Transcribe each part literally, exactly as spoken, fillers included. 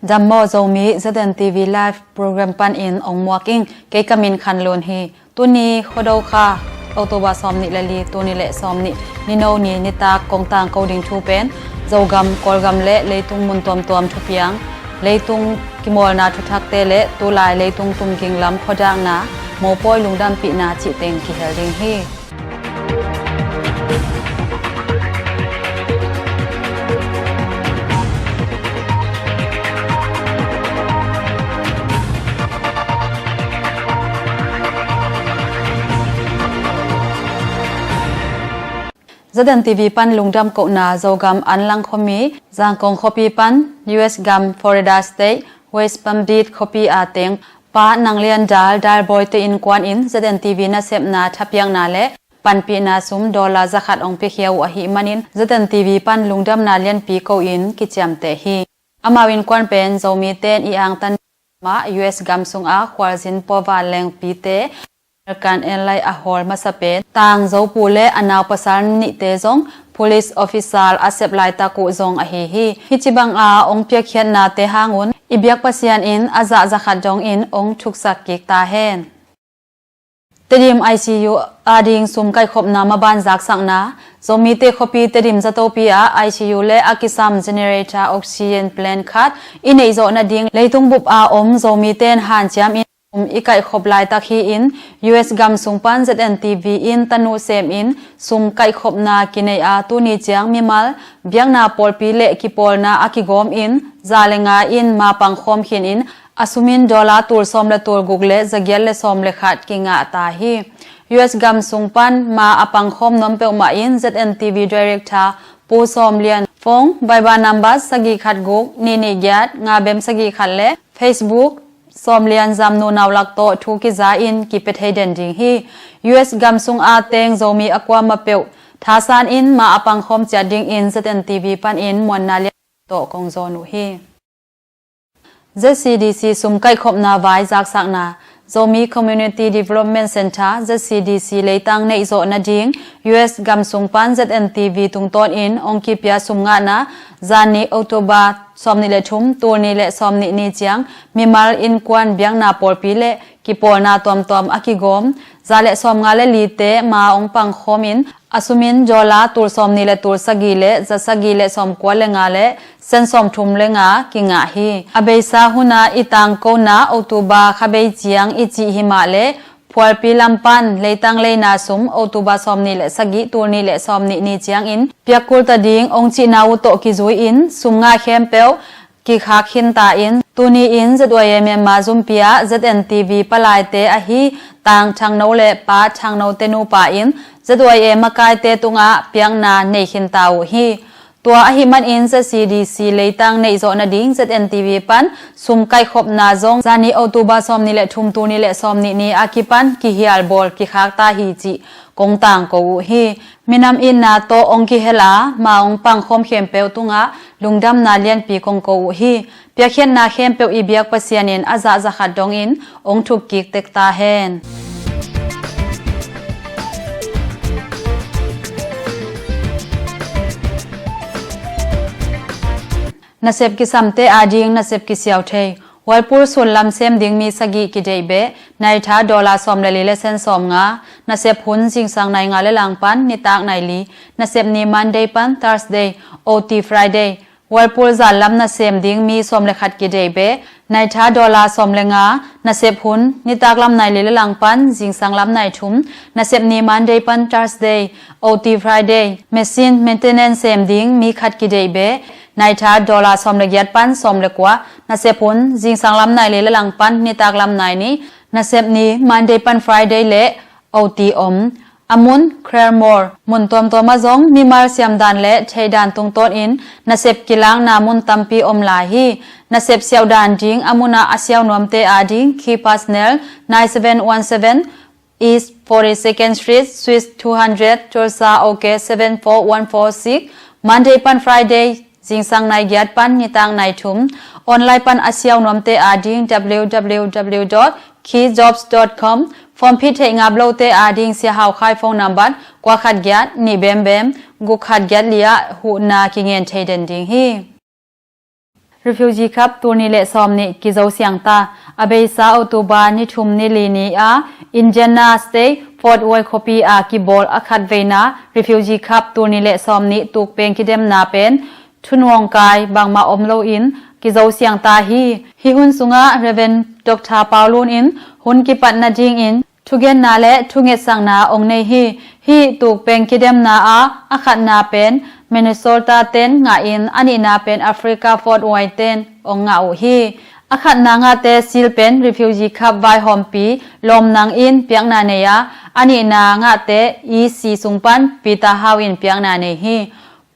Dam maw Zomi, Z N T V Live program panin ong muak ing. Kei ka min Khan Lun hi. Tuni Khuado kha, October sawmnih le li, tul nih le sawmnih, Nino ni nitak kong tangko ding thu pen Zogam, Kawlgam le leitung mun tuamtuam thupiang, leitung kimawlna thuthakte le tulai leitung tumging lam khuadakna mopawi lungdampihna cih teng kihel ding hi. Z N T V pan lungdam kohna Zogam Anlang khuami, Zangkong khuapi pan U S gam Florida State, West Palm Beach khuapi a teng Pa Nang Lian Dal, Dalbawite innkuan in Z N T V nasepna thapiakna le panpihna sum dollar zakhat ong piakhia uh ahih manin Z N T V pan lungdamna lianpi ko in kiciamteh hi. Amau innkuan pen Zomite in i angtan mah U S gam sungah khualzin puavan lengpite, American Airline a hawl masa pen Tang Zo pu le a naupasal nihte zong police officer a sep laitak uh zong ahi hi. Hih ci banga ong piakkhiatnate hangun i biak Pasian in a zah zakhat dongin ong thuksak kik ta hen. Tedim I C U ading sum kaihkhopna maban zaksakna. Zomite khuapi Tedim zatopi ah I C U le a kisam generator oxygen plant khat i neihzawh nading leitung bup a om Zomite in hanciam in sum i kaihkhop laitak hi-in, U S gam sung pan Z N T V in tanu semin sum kaihkhopna kinei a tuni ciang mimal biakna pawlpi le kipawlna a kigawm in za le nga in ma pangkhawm khin in a sum in dollar tul sawm le tul guk le za giat le sawm le khat kingah ta hi. U S gam sung pan ma a pangkhawm nuam peuhmah in Z N T V director Pu Sawm Lian phone, Viber number sagih khat guk nih nih giat nga bem sagih khat le Facebook Sawm Lian Zamnu Naulak tawh thu kiza in kipia thei den ding hi. U S gam sung a teng Zomi a kuamah peuh thasan in ma a pangkhawm ciat dingin Z N T V panin muanna lian tawh kong zawn uh hi. Z C D C sum kaihkhopna vai zaksakna. Zomi Community Development Centre, Z C D C leitang neihzawh nading U S gam sung pan Z N T V tungtawn in ong kipia sum ngahna, zani October sawmnih le thum, tul nih le sawmnih ni ciang mimal innkuan biakna pawlpi le kipawlna tuamtuam a kigawm za le sawmnga le lite ma ong pangkhawm in a sum in dollar tul sawmnih le tul sagih le za sagih le sawmkua le nga le sen sawmthum le nga kingah hi. A beisa huna i tangkona October kha bei ciang i cih himah le phualpi lam pan leitang leina sum October sawmnih le sagih, tul nih le sawmnih ni ciangin piakkulta ding ong cihna uh tawh kizui in sum ngah khempeuh kikhak khinta in, tuni in Z Y A Myanmar zumpi ah Z N T V palaite ahi Tang Thangno le Pa Thangno te nupa in Z Y A makaite tungah piakna nei khinta uh hi. Tua ahih manin Z C D C leitang neihzawh nading Z N T V pan sum kaihkhopna zong zani October sawmnih le thum, tul nih le sawmnih ni a kipan kihial bawl kikhak ta hi cih kong tangko uh hi. Minam itna tawh ong kihel a ma ong pangkhawm khempeuh tungah lungdamna lianpi kong ko uh hi. Piakkhiatna khempeuh i biak Pasian in a zah zakhat dongin ong thukkik tek ta hen. Nasep kisamte ading nasep kisiau thei. Whirlpool sullam sem ding mi sagih kideih beh, naitha dollar sawm le li le sen sawmnga. Nasep hun zingsang nai nga le langpan nitak nai li. Nasep ni Monday pan Thursday, O T Friday. Whirlpool zallam nasem ding mi sawm le khat kideih beh, naitha dollar sawm le nga. Nasep hun nitak lam nai li le langpan zingsang lam nai thum. Nasep ni Monday pan Thursday, O T Friday. Machine maintenance sem ding mi khat kideih beh, naitha dollar sawm le giat pan sawm le kua. Nasep hun zingsang lam nai li le langpan nitak lam nai nih. Nasep ni Monday pan Friday le O T om. A mun Claremore, mun tuamtuam ah zong mimal siamdan le theihdan tungtawn in nasep kilakna mun tampi om lai hi. Nasep siauhdan ding a munah a siau nuamte ading Key Personnel, nine seven one seven East forty-second Street, Suite two hundred, Tulsa, OK seven four one four six. Monday pan Friday zingsang nai giat pan nitak nai thum. Online pan a siau nuamte ading W W W dot key jobs dot com. Form phih theih ngap lote ading Sia Hau Khai phone number kua khat giat nih bem bem guk khat giat li ah huhna kingen thei den ding hi. Refugee Cup tul nih le sawm nih kizo siang ta. A beisa October ni thum ni li ni a Indiana State Fort Worth khuapi a kibawl a khat veina Refugee Cup tul nih le sawm nih tukpeng kidemna pen thunuang kai bangmah om loin kizo siang ta hi. Hih hun sungah Rev. Doctor Pau Lun in hun kipat nadingin thugenna le thungetsakna ong nei hi. Hih tukpeng kidemna ah a khatna pen Minnesota ten ngah in a nihna pen Africa Fort Worth ten ong ngah uh hi. A khatna ngahte sil pen Refugee Cup vaihawmpi lawmnang in piakna nei a, a nihna ngahte E C sung pan Peter Hau in piakna nei hi.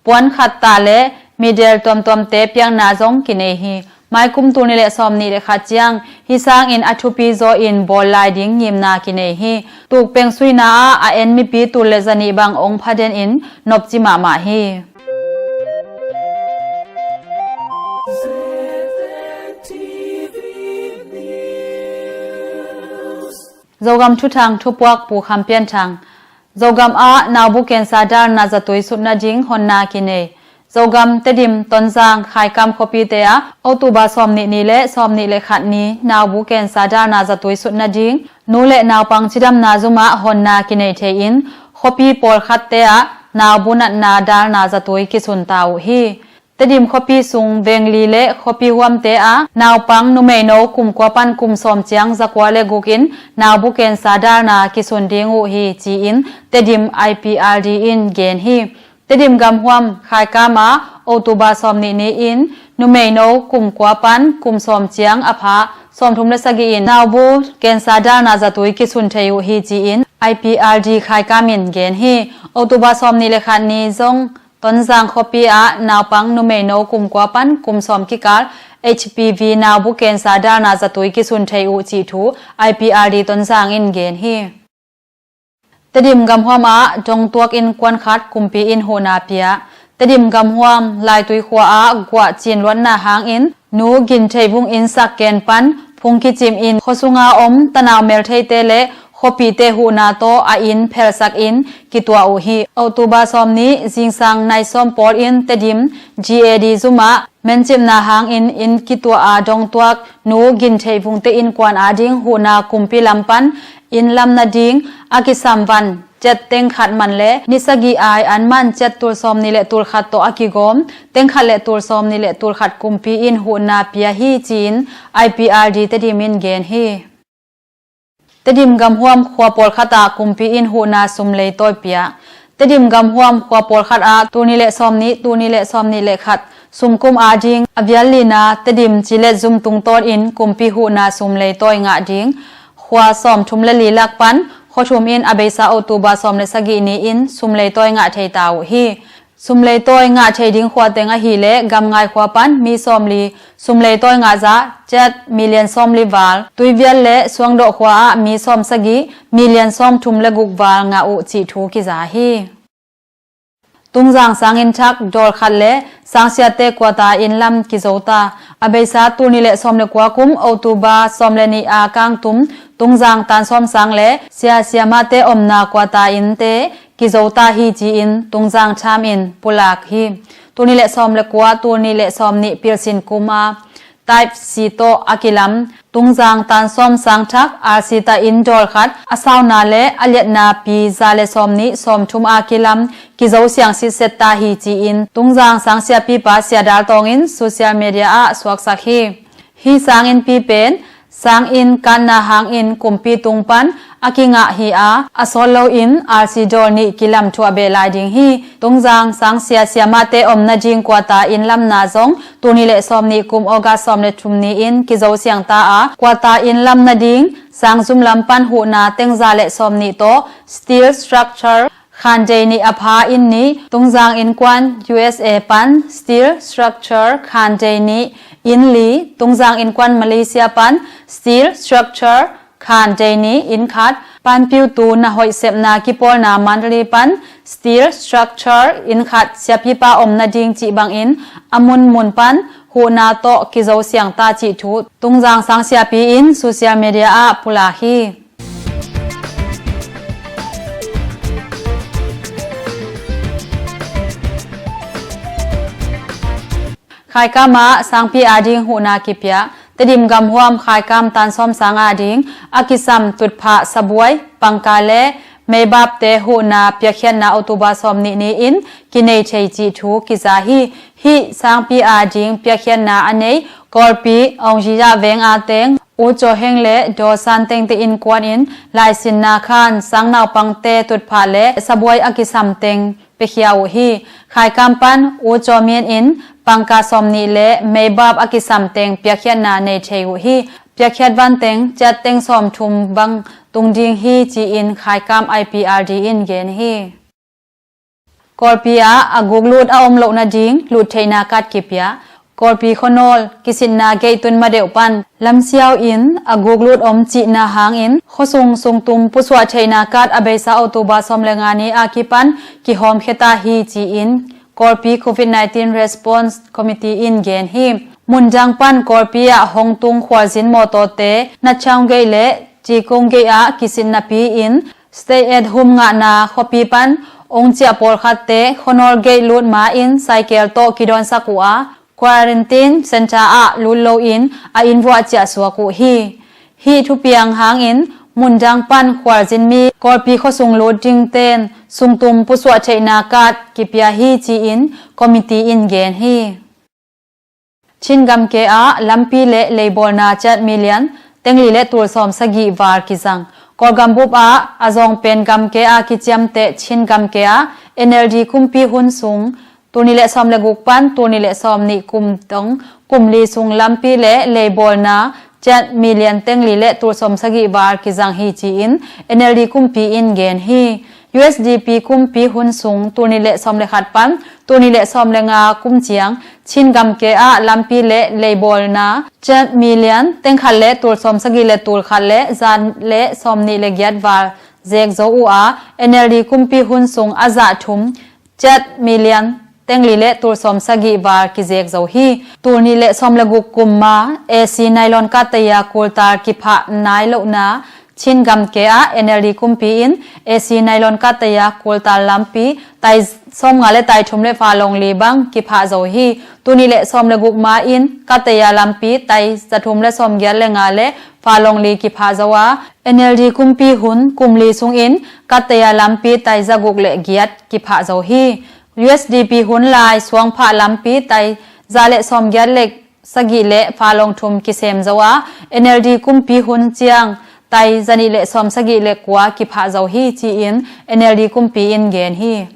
Puan khat tah le medal tuamtuamte piakna zong kinei hi. Maikum tul nih le sawm nih le khat ciang hih sangin a thupi zaw in bawl lai ding ngimna kinei hi. Tukpeng suina ah a en mipi tul le zanih bang ong phaden in nopci mahmah hi. Zogam thuthang thupuak Pu Kham Pian Thang. Zogam ah naubu cancer dalna zatui sutna ding honna kinei. Zogam, Tedim, Tonzang, Khaikam khuapite ah October sawm nih ni le sawm nih le khat ni naubu cancer dalna zatui sutna ding nu le naupang cidamna zum ah honna kinei thei in khuapi pawlkhatte ah naubu natna dalna zatui kisun ta uh hi. Tedim khuapi sung Vengli le khuapi huamte ah naupang numeino kum kua pan kum sawm ciang zakua le guk in naubu cancer dalna kisun ding uh hi ci-in Tedim I P R D in gen hi. Tedim gamhuam Khaikam ah October sawm nih ni-in numeino kum kua pan kum sawm ciang a pha sawmthum le sagih in naubu cancer dalna zatui kisun thei uh hi ci-in I P R D Khaikam in gen hi. October sawm nih le khat ni zong Tonzang khuapi ah naupang numeino kum kua pan kum sawm kikal H P V naubu cancer dalna zatui kisun thei uh cih thu I P R D Tonzang in gen hi. Tedim gamhuam ah dongtuak innkuan khat kumpi in huhna pia. Tedim gamhuam Laitui khua ah guah cinluatna hangin nu Gin Thei Vung in sak ken pan phung kicim in khuasunga om tanau meltheite le khuapite huhna tawh a inn phelsak in kituah uh hi. October sawm ni zingsang nai sawm pawl in Tedim G A D zum ah mencipna hangin inn kituah a dongtuak nu Gin Thei Vungte innkuan ading huhna kumpi lam pan inn lam nading a kisam van cet teng khat man le ni sagih ai an man cet tul sawm nih le tul khat tawh a kigawm teng khat le tul sawm nih le tul khat kumpi in huhna pia hi ci-in I P R D Tedim in gen hi. Tedim gamhuam khua pawlkhat ah kumpi in huhna sum leitawi pia. Tedim gamhuam khua pawlkhat ah tul nih le sawm nih, tul nih le sawm nih le khat sumkum ading a vial lina Tedim cilet zum tungtawn in kumpi huhna sum leitawi ngah ding khua sawmthum le li lak pan khua thum in a beisa October sawm le sagih ni-in sum leitawi ngah thei ta uh hi. Sum leitawi ngah thei ding khua teng ahih leh Gamngai khua pan mi sawmli sum leitawi ngah zah kyat million sawmli val, Tuivial le Suangdawh khua ah mi sawmsagih million sawmthum le guk val ngah uh cih thu kiza hi. Tungzang sanginn thak dawl khat le sangsiate kuata inn lam kizo ta. A beisa tul nih le sawm le kua kum October sawm le nih a kangtum Tungzang tan sawm sang le sia siamate omna kuata innte kizo ta hi ci-in Tungzang Tham in pulak hi. Tul nih le sawm le kua, tul nih le sawm nih pilsin kum a Type C tawh a kilam Tungzang tan sawm sang thak R C ta inn dawl khat a sauna le a liatna pi za le sawm nih sawmthum a kilam kizo siang sitset ta hi ci-in Tungzang sang siapipa Sia Dal Tawng in social media ah suaksak hi. Hih sanginnpi pen sanginn katna hangin kumpi tung pan a kingah hi a, a sawt loin R C dawl nih kilam thuah beh lai ding hi. Tungzang sangsia siamate om nading kuata inn lamna zong tul nih le sawm nih kum August sawm le thum ni-in kizo siang ta a, kuata inn lam nading sang zum lam pan huhna teng za le sawm nih tawh steel structure khandei nih a pha inn nih, Tungzang innkuan U S A pan steel structure khandei nih inn li, Tungzang innkuan Malaysia pan steel structure khandei nih inn khat, Panpiutu na hoih sepna kipawlna Mandalay pan steel structure inn khat, siapipa om nading cih bangin a munmun pan huhna tawh kizo siang ta cih thu Tungzang sang siapi in social media ah pulak hi. Khaikam ah sangpi ading huhna kipia. Tedim gamhuam Khaikam tan sawm sang ading a kisam tutphah sabuai, pangka le meibapte huhna piakkhiatna October sawm nih ni-in kinei thei cih thu kiza hi. Hih sangpi ading piakkhiatna a nei Kawlpi Aung Zhizah veng a teng U Caw Heng le Daw San Tengte innkuan in laisinna khan sang naupangte tutphah le sabuai a kisam teng piakhia uh hi. Khaikam pan U Caw Mian in pangka sawm nih le meibap a kisam teng piakkhiatna nei thei uh hi. Piakkhiat van teng ciat teng sawm thum bang tung ding hi ci-in Khaikam I P R D in gen hi. Kawlpi ah a guk lut a om loh nading lut theihna kat kipia. Kawlpi khuanawl kisitna gate tun madeuh pan lamsiau in a guk lut om cihna hangin khuasung sungtum pusuah theihna kat a beisa October sawm le nga ni a kipan kihawmkhia ta hi ci-in Kawlpi Covid nineteen Response Committee in gen hi. Mundang pan Kawlpi ah hong tung khualzin mawtawte Natchaung Gate le Cikung Gate ah kisitnapi in stay at home ngahna khuapi pan ong ciah pawlkhatte khuanawl gate lut ma-in cycle tawh kidawnsak uh a, quarantine center ah lut loin a inn vuah ciahsuak uh hi. Hih thupiang hangin mundang pan khualzin mi Kawlpi khuasung lut dingten sungtum pusuah theihna kat kipia hi ci-in committee in gen hi. Chin gamke ah lampi le leibawlna ciat million tengli le tul sawm sagih val kizang. Kawlgam bup ah a zawng pen gamke a kiciamteh Chin gamke ah N L D kumpi hun sung tul nih le sawm le guk pan tul nih le sawm nih kum dong kum li sung lampi le leibawlna ciat million tengli le tul sawm sagih val kizang hi ci-in N L D kumpi in gen hi. U S D P kumpi hun sung tul nih le sawm le khat pan tul nih le sawm le nga kum ciang Chin gamke ah lampi le leibawlna ciat million teng khat le tul sawm sagih le tul khat le za le sawm nih le giat val zek zo uh a, N L D kumpi hun sung a zah thum ciat million tengli le tul sawm sagih val kizek zo hi. Tul nih le sawm le guk kum ma A C nylon kataya kultal kiphah nai lohna Chin gamke ah N L D kumpi in A C nylon kataya kultal lampi tai sawm nga le tai thum le fa long li bang kiphah zo hi. Tul nih le sawm le guk ma in kataya lampi tai za thum le sawm giat le nga le fa long li kiphah zo a, N L D kumpi hun kum li sungin kataya lampi tai za guk le giat kiphah zo hi. U S D P hun lai suangphah lampi tai za le sawm giat le sagih le fa long thum kisem zo a, N L D kumpi hun ciang tai za nih le sawm sagih le kua kiphah zo hi ci-in N L D kumpi in gen hi.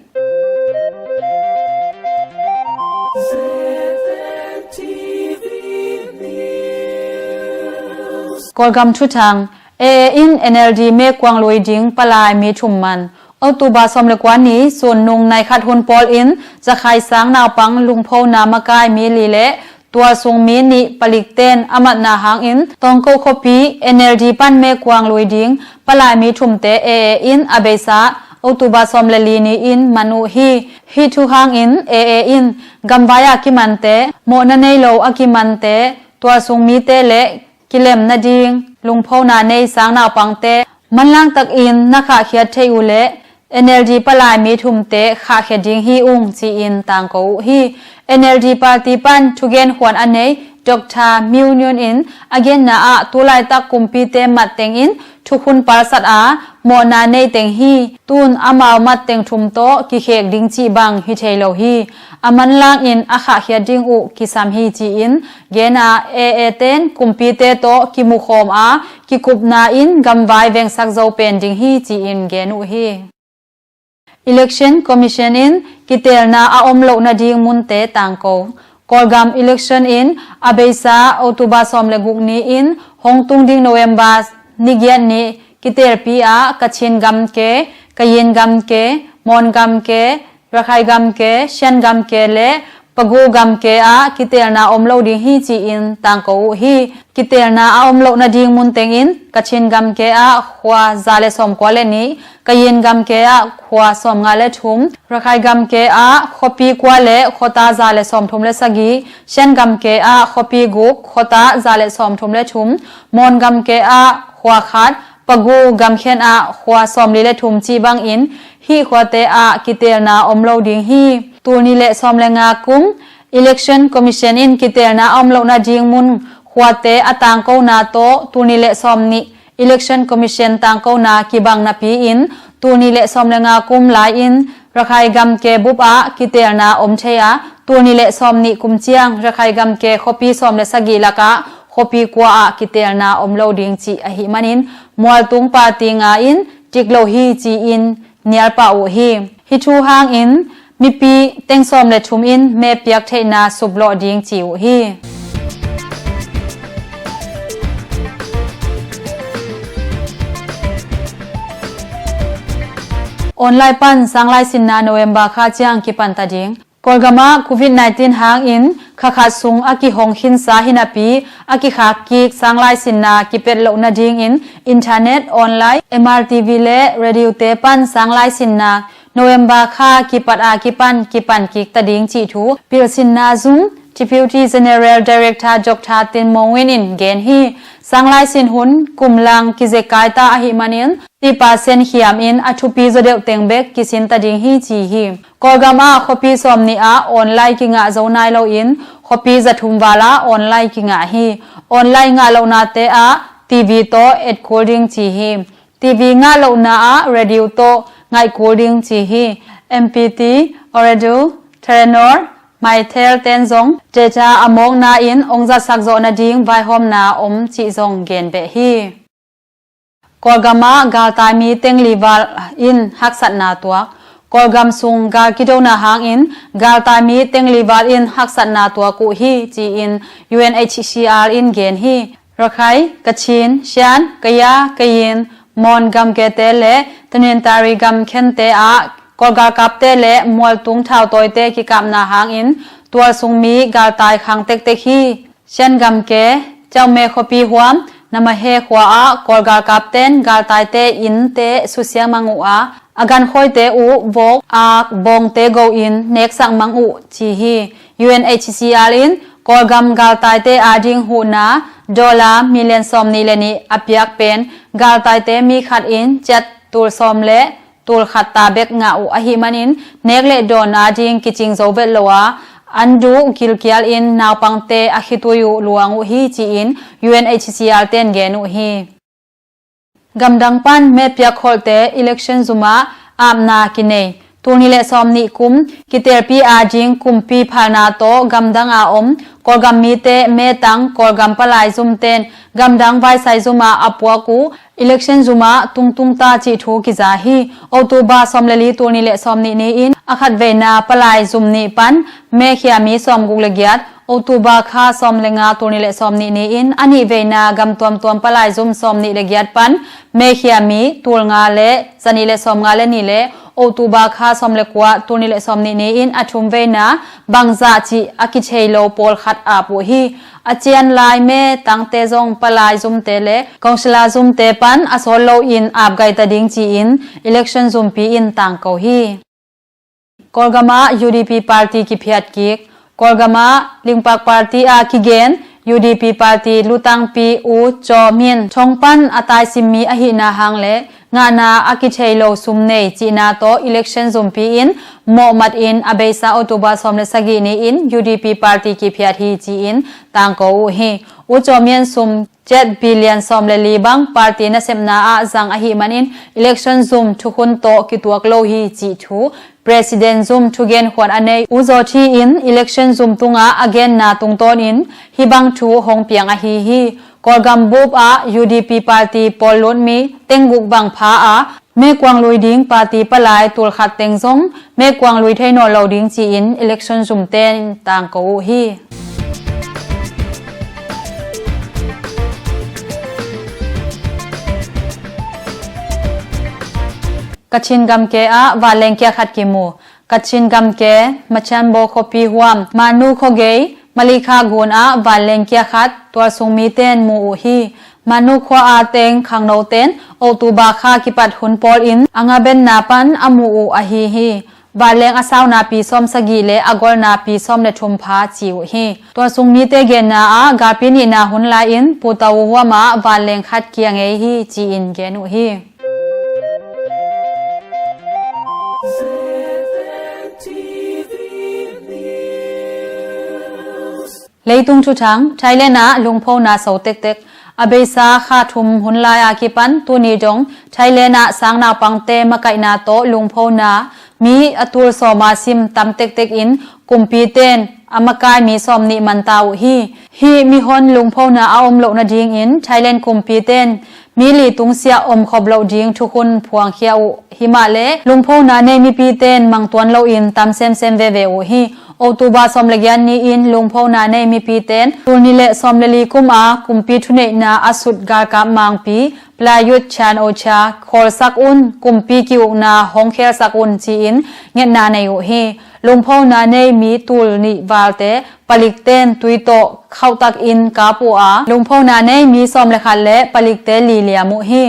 Kawlgam thuthang. A A in N L D mekuang lui ding palai mi thum man. October sawm le kua ni sun nung nai khat hun pawl in Za Khai Sang naupang lungphona makai mi li le tualsung mi nih palikten a matna hangin Tawngko khuapi N L D pan mekuang lui ding palai mi thumte A A in a beisa October sawm le li ni-in man uh hi. Hih thu hangin A A in gamvai a kimante, mawhna nei lo a kimante, tualsung mite le kilem nading lungphona nei sang naupangte manlang takin na khahkhiat theih uh leh N L D palai mi thumte khahkhia ding hi ung ci-in tangko uh hi. N L D party pan thugen khuan a nei Doctor Miu Nyun in a genna ah tulaitak kumpite mat tengin thukhun palsat a mawhna nei teng hi. Tun amau mat teng thum tawh kikhek ding cih bang hi thei lo hi. A manlangin a khahkhiat ding uh kisam hi ci-in gen a, A A ten kumpite tawh kimukhawm a kikupna in gamvai vengsak zo pen ding hi ci-in gen uh hi. Election Commission in kiteelna a om loh nading munte tangko. Kawlgam election in a beisa October sawm le guk ni-in hong tung ding November ni giat ni kiteelpi ah Kachin gamke, Kayin gamke, Mon gamke, Rakhai gamke, Shan gamke le Pagu gamke ah kiteelna om lo ding hi ci-in tangko uh hi. Kiteelna a om loh nading mun tengin Kachin gamke ah khua za le sawm kua le nih, Kayin gamke ah khua sawm nga le thum, Rakhai gamke ah khuapi kua le khuata za le sawm thum le sagih, Shan gamke ah khuapi guk khuata za le sawm thum le thum, Mon gamke ah khua khat, Pagu gamkhen ah khua sawm li le thum cih bangin hih khuate ah kiteelna om lo ding hi. Tul ni le sawm le nga kum Election Commission in kiteelna a om loh nading mun khuate a tangkona tawh tul nih le sawm nih Election Commission tangkona kibang napi-in tul nih le sawm le nga kum lai-in Rakhai gamke bup ah kiteelna om thei a, tul nih le sawm nih kum ciang Rakhai gamke khuapi sawm le sagih lakah khuapi kua ah kiteelna om lo ding cih ahih manin mualtung party nga in dik lo hi ci-in nial pah uh hi. Hih thu hangin mipi teng sawm le thum in me piak theihna suplawh ding ci uh hi. Online pan sanglai sinna November kha ciang kipanta ding. Kawlgam ah Covid nineteen hangin kha khat sung a kihong khinsa hi napi a kikhak kik sanglai sinna kipet loh nadingin internet, online, M R T V le radio te pan sanglai sinna November kha kipat a kipan kipan kik ta ding cih thu pilsinna zum Deputy General Director Doctor Tin Maung Win in gen hi. Sanglai sin hun kum lang kizekkai ta ahih manin ti percent hiam in a thupi zaw deuh teng bek kisin ta ding hi ci hi. Kawlgam ah khuapi sawm nih ah online kingah zo nai loin khuapi zathum val ah online kingah hi. Online ngah lohnate ah T V tawh et kul ding ci hi. T V ngah lohna ah radio tawh ngaih kul ding ci hi. M P T, Ooredoo, Telenor, Mytel ten zong data a mawkna in ong zatsak zawh nading vaihawmna om cih zong gen beh hi. Kawlgam ah galtai mi teng li val in haksatna tuak. Kawlgam sung gal kidona hangin galtai mi teng li val in haksatna tuak uh hi ci-in U N H C R in gen hi. Rakhai, Kachin, Shan, Kaya, Kayin, Mon gamkete le Tanintari gam khente ah Kawlgalkapte le mualtung thautawite kikapna hangin tualsung mi galtai khang tektek hi. Shan gamke Caume khuapi huam Namahe khua ah Kawlgalkapten galtaite innte susia mang uh a, a gankhawite uh vok, ak, bawngte go in neksak mang uh ci hi. U N H C R in Kawlgam galtaite ading huhna dollar million sawm nih le nih a piak pen galtaite mi khat in ciat tul sawm le tul khat ta bek ngah uh ahih manin nek le dawn ading kicing zo vet lo a, an duh gilkial in naupangte a khitui uh luang uh hi ci-in U N H C R ten gen uh hi. Gamdang pan me piak kholhte election zum ah apna kinei. Tul nih le sawm nih kum kitelpi ading kumpi phalna tawh gamdang a om Kawlgam mite metang Kawlgam palai zumten gamdang vaisai zum ah a puak uh election zum ah tungtung ta cih thu kiza hi. October sawm le li tul nih le sawm nih ni-in a khat veina palai zum nih pan mekhia mi sawm guk le giat, October kha sawm le nga tul nih le sawm nih ni-in a nih veina gam tuamtuam palai zum sawm nih le giat pan mekhia mi tul nga le za nih le sawm nga le nih le October kha sawm le kua tul nih le sawm nih ni-in a thum veina bangzah cih a kithei lo pawlkhat ap uh hi. A cian lai metangte zong palai zumte le councillor zumte pan a sawt loin ap gaita ding ci-in election zumpi in tangko hi. Kawlgam ah U D P party kiphiat kik. Kawlgam ah Lingpak party a kigen U D P party lutangpi U Caw Min thong pan a taisim mi ahihna hang le ngahna a kithei lo sum nei cihna tawh election zumpi in mawhmat in a beisa October sawm le sagih ni-in U D P party kiphiat hi ci-in tangko uh hi. U Caw Min sum ciat billion sawm le li bang party nasepna ah zang ahih manin election zum thukhun tawh kituak lo hi cih thu President zum thugen khuan a nei U Zaw Thi in election zum tungah a genna tungtawnin hih bang thu hong piang ahi hi. Kawlgam bup ah U D P party pawl lut mi tengguk bang pha a mekuang lui ding party palai tulkhat teng zong mekuang lui thei nawn lo ding ci-in election zumte in tangko uh hi. Kachin gamke ah vanleng kia khat kimu. Kachin gamke Machanbo khuapi huam Manu khuagei Malikha gun ah vanleng kia khat tualsung mite in mu uh hi. Manu khua a teng khangnote in October kha kipat hun pawl in a nga benna pan a mu uh ahi hi. Vanleng a sauna pi sawm sagih le a golna pi sawm le thum pha ci uh hi. Tualsung mite genna ah galpi nihna hun lai-in Putau huam ah vanleng khat kia ngei hi ci-in gen uh hi. Leitung thuthang, Thailand ah lungphona so tektek. A beisa kha thum hun lai a kipan tuni dong Thailand ah sang naupangte makaihna tawh lungphona mi a tul sawma sim tam tektek in kumpiten a makai mi sawm nih man ta uh hi. Hih mihon lungphona a om loh nadingin Thailand kumpiten mi li tungsiah omkhop loh ding thukhun phuangkhia uh. Himahleh lungphona nei mipiten mangtuan loin tam semsem veve uh hi. October sawm le giat ni-in lungphona nei mipiten tul nih le sawm le li kum a kumpi thuneihna a sut galkap mangpi Prayut Chan-o-cha khawlsak un, kumpi ki-ukna hong khelsak un ci-in ngetna nei uh hi. Lungphona nei mi tul nih valte palikten tui tawh khauhtak in kap uh a, lungphona nei mi sawm le khat le palikte li liam uh hi.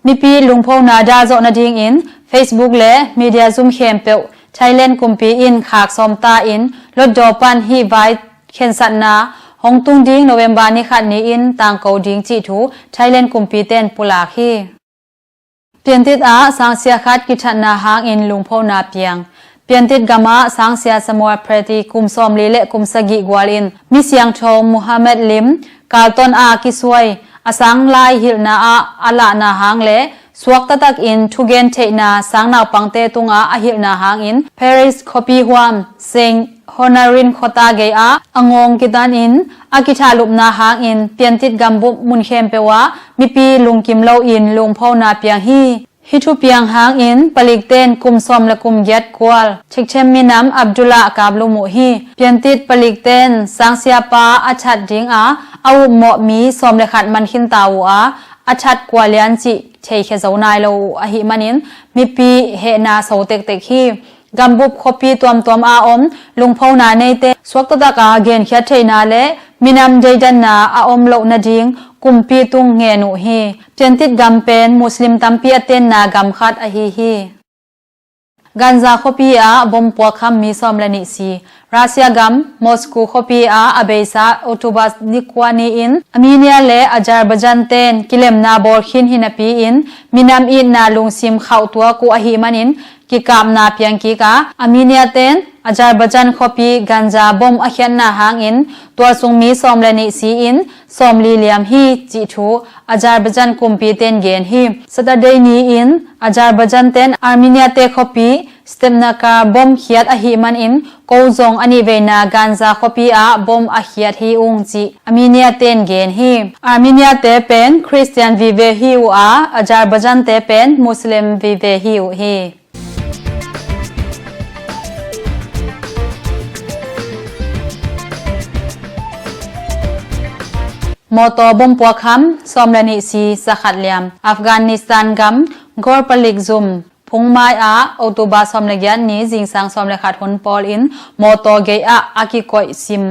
Mipi lungphona dah zawh nadingin Facebook le media zum khempeuh Thailand kumpi in khak sawm ta in lotdaw pan hih vai khensatna hong tung ding November ni khat ni-in tangko ding cih thu Thailand kumpiten pulak hi. Piantit ah sangsia khat kithatna hangin lungphona piang. Piantit gamah sangsia Samuel Preti kum sawmli le kum sagih gual in mi siangtho Muhammad Lim Carlton a kisuai a sang lai hilhna ah a lahna hang le suakta takin thugen theihna sang naupangte tungah a hilhna hangin Paris khuapi huam Saint Honorine khuata gei ah a ngawng kitanin a kithahlupna hangin Piantit gambup mun khempeuh ah mipi lungkim loin lungphona piang hi. Hih thupiang hangin palikten kum sawm le kum giat kual Thekchem minam Abdullah kaplum uh hi. Piantit palikten sangsiapa a that dinga a upmawh mi sawm le khat man khinta uh a, a that kua lian cih theikhia zo nai lo uh ahih manin mipi hehna so tektek hi. Gambup khuapi tuamtuam a om lungphona neite suakta taka genkhiat theihna le minam deidanna a om loh nading kumpi tung ngen uh hi. Piantit gam pen Muslim tampi a tenna gam khat ahi hi. Gaza khuapi ah bom puakkham mi sawm le nih si. Russia gam Moscow khuapi ah a beisa October ni kua ni-in Armenia le Azerbaijan ten kilemna bawl khin hi napi-in minam itna lungsim khauh tuak uh ahih manin kikapna piang kik a, Armenia ten Azerbaijan khuapi Gaza bom a khiatna hangin tualsung mi sawm le nih si-in sawmli liam hi cih thu Azerbaijan kumpiten gen hi. Saturday ni-in Azerbaijan ten Armenia te khuapi Stepanakert bom khiat ahih manin ko zong a nihveina Gaza khuapi ah bom a khiat hi ung cih Armenia ten gen hi. Armenia te pen Khristian vive hi uh a, Azerbaijan te pen Muslim vive hi uh hi. Mawtaw bom puakkham sawm le nih si zakhat liam. Afghanistan gam Ghor Palik zum phungmai ah October sawm le giat ni zingsang sawm le khat hun pawl in mawtaw gei ah a kikoih sim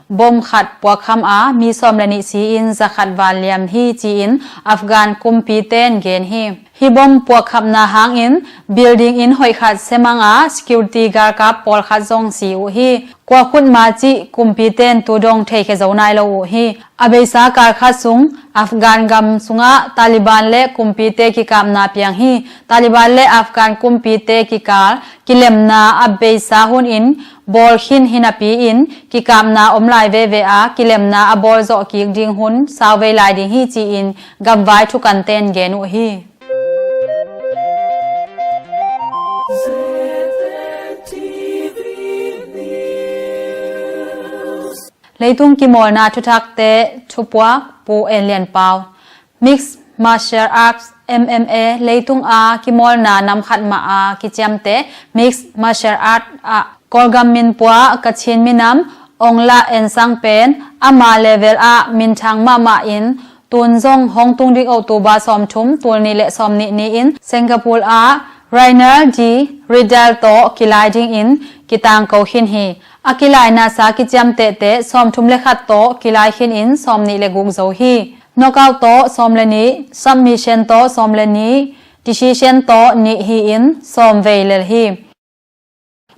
bom khat puakkham a mi sawm le nih si-in zakhat val liam hi ci-in Afghan kumpiten gen hi. Hih bom puakkhapna hangin building inn hoih khat semang a security galkap pawlkhat zong si uh hi. Kua khutma cih kumpiten tu dong theikhia zo nai lo uh hi. A beisa kal khat sung Afghan gam sungah Taliban le kumpite kikapna piang hi. Taliban le Afghan kumpite kikal kilemna a beisa hunin bawl khin hi napi-in kikapna om lai veve a, kilemna a bawl zawh kik ding hun sau vei lai ding hi ci-in gamvai thukanten gen uh hi. Leitung kimawlna thuthakte thupuak Pu En Lian Pau. Mixed Martial Arts, M M A, leitung a kimawlna nam khat mah a kiciamteh Mixed Martial Arts ah Kawlgam minpua Kachin minam Ong La En Sang pen ama level ah minthang mahmah in tun zong hong tung ding October sawmthum, tul nih le sawmnih ni-in Singapore ah Rainer de Riddell tawh kilai dingin kitangko khin hi. A kilainasa kiciamtehte sawmthum le khat tawh kilai khinin sawmnih le guk zo hi. Knockout tawh sawm le nih, submission tawh sawm le nih, decision tawh nih hi-in sawm vei lel hi.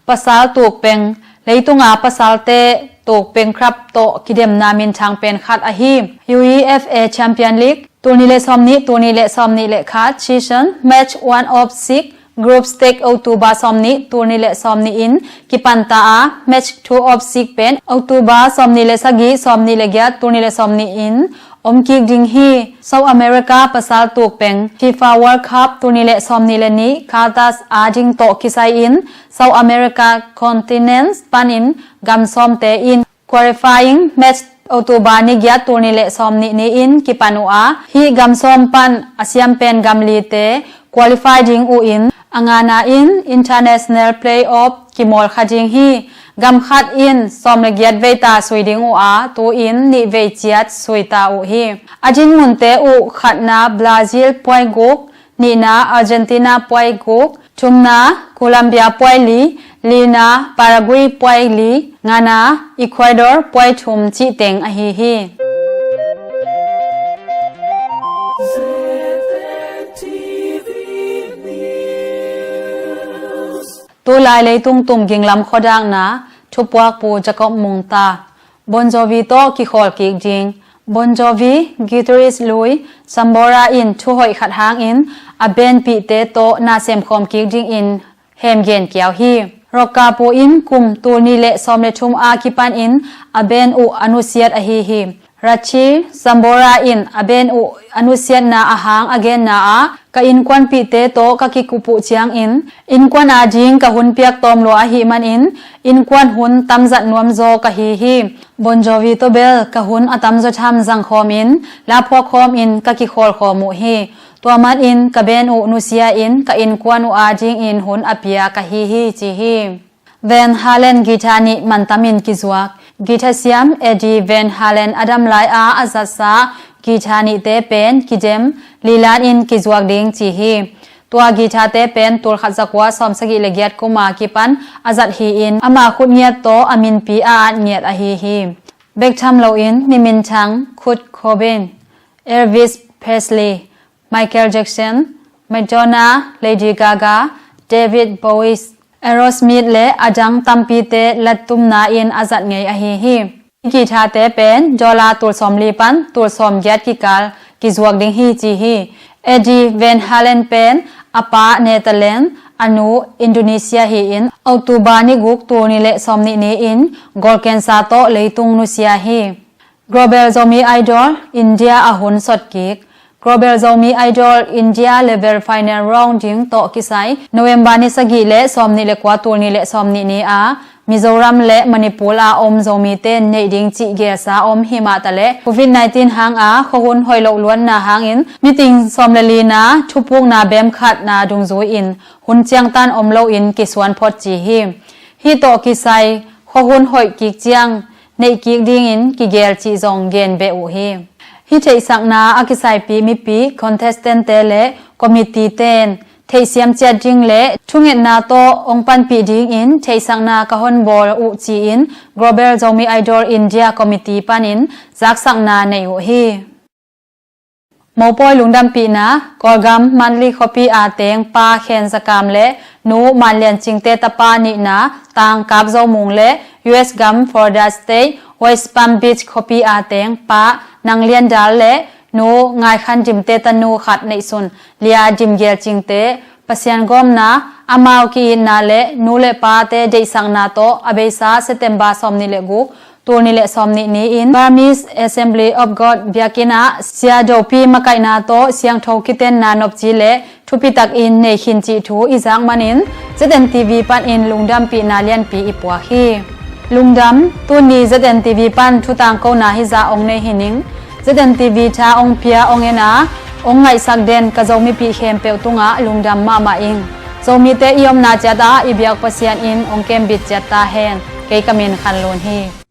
Pasal tukpeng, leitunga pasalte tukpeng krap tawh kidemna minthang pen khat ahi U E F A Champion League, tul nih le sawmnih, tul nih le sawmnih le khat season, match one of six, Group stage October sawmnih, tul nih le sawmnih in kipanta a, match two of six pen October sawmnih le sagih, sawmnih le giat, tul nih le sawmnih in om kik ding hi. South America pasal tuk peng FIFA World Cup tul nih le sawmnih le nih Qatar a ding tawh kisai in South America continent panin gam sawmte in qualifying match October ni giat, tul nih le sawmnih ni-in kipan uh a, hih gam sawm pan a siam pen gam lite qualify ding uh in, a ngana in international playoff kimawl kha ding hi. Gam khat in sawm le giat vei ta sui ding uh a, tu-in nih vei ciat sui ta uh hi. A ding munte uh khatna Brazil puai guk, nihna Argentina puai guk, thumna Colombia puai li, lina Paraguay puai li, ngana Ecuador puai thum cih teng ahi hi. Tulai leitung tum ginglam khuadakna thupuakpu Jacob Mungta. Bon Jovi tawh kikhawl kik ding. Bon Jovi guitarist lui Sambora in thuhoih khat hangin a band pihte tawh na semkhawm kik dingin hemgen kiau hi. Rock kapu in kum tul nih le sawm le thum a kipanin a band uh a nusiat ahi hi. Rachi Sambora in a band uh a nusiatna a hang a genna ah, ka innkuanpihte tawh ka kikup uh ciangin innkuan ading ka hun piak tawm lua ahih manin innkuan hun tamzat nuamzaw ka hi hi. Bon Jovi tawh bel ka hun a tamzaw tham zangkhawmin laphuak khawmin ka kikhawlkhawm uh hi. Tua manin ka band uh nusia-in ka innkuan uh adingin hun a pia ka hi hi, ci hi. Van Halen guitar nih mantamin kizuak. Guitar siam Eddie Van Halen a dam lai-a a zatsa guitar nihte pen kidem lilanin kizuak ding ci hi. Tua guitar-te pen tul khat za kua sawm sagih le giat kuma kipan a zat hi-in ama khut ngiat tawh a minpi a at ngiat ahi hi. Bek tham loin mi minthang Kurt Cobain, Elvis Presley, Michael Jackson, Madonna, Lady Gaga, David Bowie, Aerosmith le a dang tampite lattumna in a zat ngei ahi hi. Guitar-te pen dollar tul sawmli pan tul sawmgiat kikal kizuak ding hi ci hi. Eddie Van Halen pen a pa Netherlands, a nu Indonesia hi-in October ni guk, tul nih le sawmnih ni-in gawlkensa tawh leitung nusia hi. Global Zomi Idol India a hun sawt kik. Global Zomi Idol India level final round ding tawh kisai November ni sagih le sawmnih le kua, tul nih le sawmnih ni-a Mizoram le Manipur a om Zomite neih ding cih gelsa om himah taleh covid nineteen hanga khuahun hoih loh luatna hangin meeting sawm le lina thupukna bem khatna dungzui-in hun ciangtan om loin kisuan phot ci hi. Hih tawh kisai khuahun hoih kik ciang neih kik dingin kigel cih zong gen beh uh hi. Hih theihsakna a kisaipi mipi contestant-te le committee-ten theihsiam ciat ding le thungetna tawh hong panpih dingin theihsakna ka honbawl uh ci-in Global Zomi Idol India Committee panin zaksakna nei uh hi. Mopawi lungdampihna. Kawlgam Mandalay khuapi a teng Pa Khen Za Kam le Nu Man Lian Cingte tapa nihna Tang Kap Zo Mung le U S gam Florida State West Palm Beach khuapi a teng Pa Nang Lian Dal le Nu Ngai Khan Dimte tanu khat neihsun Lia Dim Gel Cingte Pasian gawmna, amau ki-itna le nu le pate deihsakna tawh a beisa September sawmnih le guk, tul nih le sawmnih ni-in Burmese Assembly of God biakinn ah Sia Dopi makaihna tawh siangtho kitenna nopci le thupitakin nei khin cih thu i zak manin Z N T V panin lungdampihna lianpi i puak hi. Lungdam, tuni Z N T V pan thutangkona hizah hong nei hi ning. Z N T V tha hong pia hong en a hong ngaihsak den ka Zomipih khempeuh tungah lungdam mahmah ing. Zomite i omna ciatah i biak Pasian in hong kembit ciat ta hen. Kei ka min Khan Lun hi.